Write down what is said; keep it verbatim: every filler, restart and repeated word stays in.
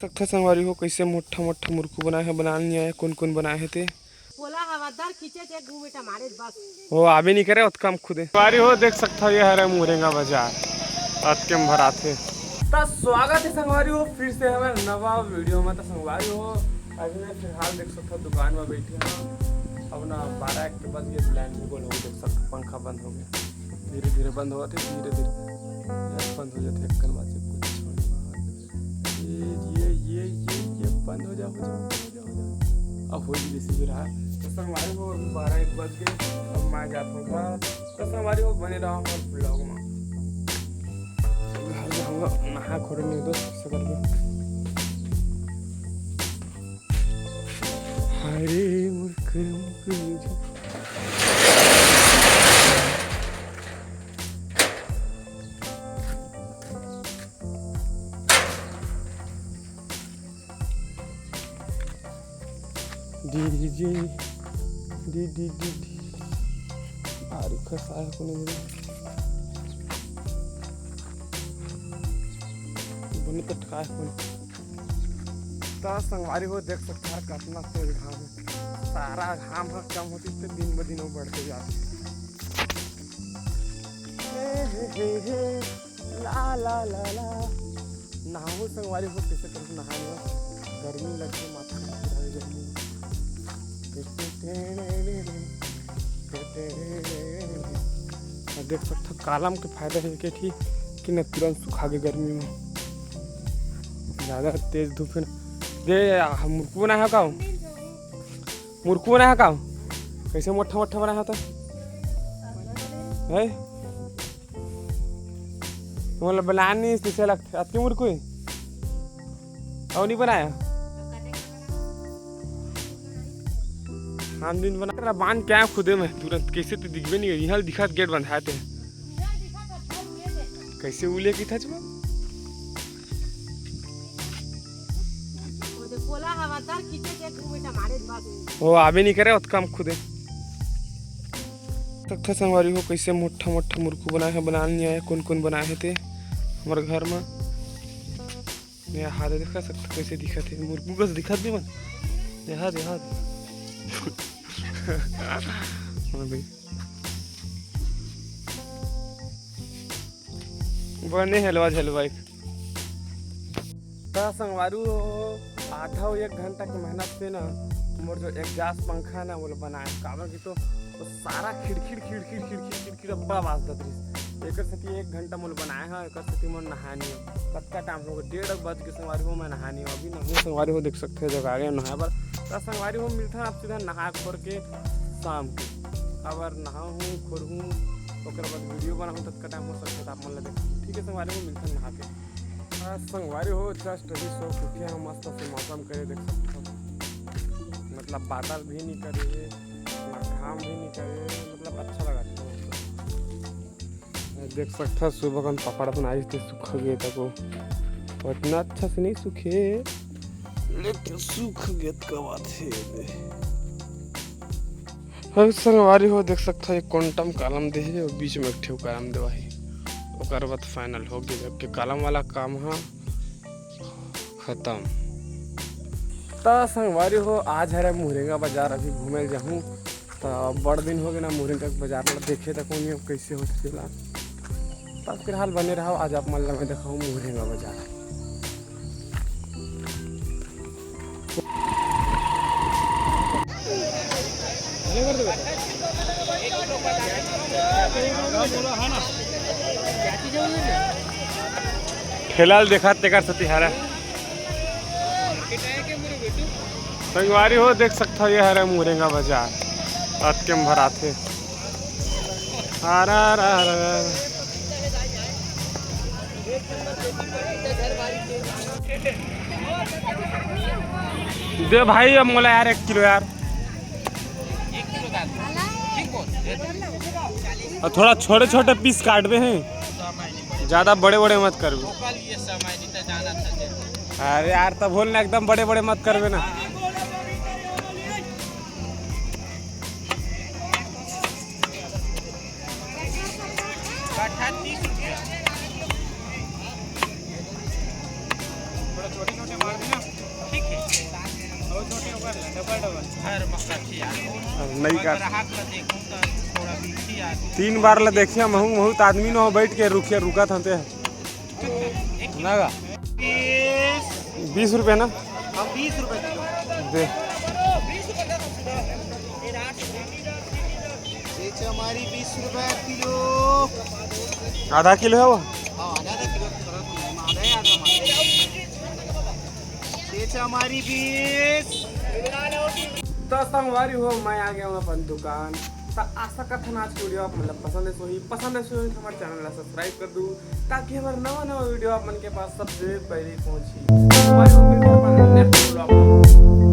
सकथा संगवारी हो, कैसे मोट्ठा मोट्ठा मुरकू बनाए हे, बनाना नहीं आया, कौन कौन बनाए हे ते। पोला हवादार खींचे चे घूमे टमारे बस। वो आबे नहीं करे, ओतका म खुदे। संगवारी हो, देख सकथा, ये हरे मुरेंगा बाजार, अतके म भराथे। त स्वागत है संगवारी हो, फिर से हमारे नवा वीडियो में। त संगवारी हो, अभी मैं फिलहाल देख सकथा दुकान में बैठे हूँ। अब ना बारह एक के बज गए, लाइन भी गोल हो गई, देख सकथा पंखा बंद हो गया, धीरे धीरे बंद होत हे, धीरे धीरे बंद हो जाते, एक कन बात कुछ ये, ये, ये, ये, ये बंद हो जा, हो जा, हो जा, हो जा। अब हो जी, जैसे भी रहा। तो संगवारी हो, अभी बारह एक बज गए, अब मैं जाता हूँ घर। तो संगवारी हो, बने रहो हमारे ब्लॉग में। घर जाऊँगा, नहा खोरे नहीं दोस्त, सबसे करके। हरे मुर्ख मुर्ख। DJ, D, D, D, D. आरी खसाय कोने मेरे। बने तटकाय कोने। त संगवारी हो, देख सकथा कतना तेज घाम हे। सारा घाम ह कम होती ते दिन ब दिन वो बढ़ते जाते। हे, हे, हे, हे, ला, ला, ला, ला। नहाहूँ संगवारी हो, कैसे करहूँ नहाने में। गर्मी लगथे, माथा में पूरा गर्मी। अब देख सकथा कालम के फायदा हे के ठीक कि न तुरंत सुखा गे गर्मी में। ज़्यादा तेज धूप हे न। दे, हम मुरकू बनाए हो का? मुरकू बनाए हो का? कैसे मोट्ठा मोट्ठा बनाए हो त? है? तुमन ला बनानी जैसे लगथे। अतके मुरकू हे? अउ नहीं बनाया? हम दिन बना तेरा बांध के आया खुदे में तुरंत, कैसे तो दिखबे नहीं, यहाँ दिखत गेट बंधाए ते। कैसे उले की था चुमा? वो आबे नहीं करे, ओतका म खुदे। सकथा संगवारी हो, कैसे मोट्ठा मोट्ठा मुरकू बनाए हे, बनाना नहीं आया, कौन कौन बनाए हे ते हमर घर में। ये हाथ देखा सकथा कैसे दिखत हे, मुरकू कस दिखत नहीं मन। ये हाथ, ये हाथ। हाँ भाई। बने हलवा झलवा एक। त संगवारी हो, आधा एक घंटा के मेहनत से ना, मोर जो एग्जॉस्ट पंखा ना, वो बनाए, काबर कि तो वो सारा खिड़खिड़, खिड़खिड़, खिड़खिड़, खिड़खिड़ अब्बड़ आवाज देत रहिस। एकर सेती एक घंटा मोला बनाए हा, एकर सेती मोर नहानी हो। कतका टाइम हो गे, डेढ़ बज के संगवारी हो, मैं नहानी हो, अभी नहाऊँ। संगवारी हो, देख सकथे जगह आगे नहाए बर। त संगवारी हो, मिलथन आप सीधा नहा खोर के शाम के। काबर नहाहूँ, खोरहूँ, ओकर बाद वीडियो बनाहूँ, ततका टाइम हो सकथे त आप मन ला देख। ठीक है संगवारी हो, मिलथन नहा के। आ, संगवारी हो, just अभी सो के उठे हैं, मस्त से मौसम करे, देख सकथो, मतलब बादल भी नहीं करे हे, ना घाम भी नहीं करे हे, मतलब अच्छा लगा था। देख सकथा सुबह कन पापड़ बनाइस ते सूख गे तको, अतना अच्छा से नहीं सूखे, लेकिन सूख गे तका बात हे। अउ संगवारी हो, देख सकथा, एक quantum column दे हे अउ बीच में एक ठेव column देवा हे। ओकर बाद final हो गे, जबकि column वाला काम ह खतम। त संगवारी हो, आज हरे मुहरेंगा बाजार, अभी घूमे ल जाहूँ। त बड़ दिन हो गे ना मुहरेंगा के बाजार ला देखे, त कोनी अब कैसे होथे तेला। त फिलहाल बने रहो, आज आप मन ला मैं देखाहूँ मुहरेंगा बाजार। ठेला ल देखा तेकर सेती हरा। संगवारी हो, देख सकथव, ये हरे मुरेंगा बाजार, अतके म भराथे। अरे, अरे, अरे, अरे। दे भाई, अब मोला यार, एक किलो यार। और थोड़ा छोटे-छोटे piece काटबे हैं, ज्यादा बड़े-बड़े मत करबे। अरे यार, तब बोल ना, एकदम बड़े-बड़े मत करबे ना। कट्ठा तीस रुपया। थोड़ा छोटे-छोटे मार देना, अब नई काट। तीन बार ला देखिया महू महू त आदमी न हो बैठ के रुखिया रुकत हते। ना गा? बीस रुपये ना? हाँ, बीस रुपये किलो। दे। ये हमारी बीस रुपये किलो। आधा किलो है वो? हाँ, आधा आधा किलो, थोड़ा सा आधा है, आधा हमारा। ये हमारी बीस। तो संगवारी हो, मैं आ गया हूँ अपन दुकान। तो आशा करथन आज की वीडियो आप मतलब पसंद है सोही, पसंद है सोही तो हमारे चैनल ला सब्सक्राइब कर दू, ताकि हमारे नवा नवा वीडियो आप मन के पास सबसे पहले पहुंची। तो भाई, हम मिलते हैं अपन नेक्स्ट व्लॉग में।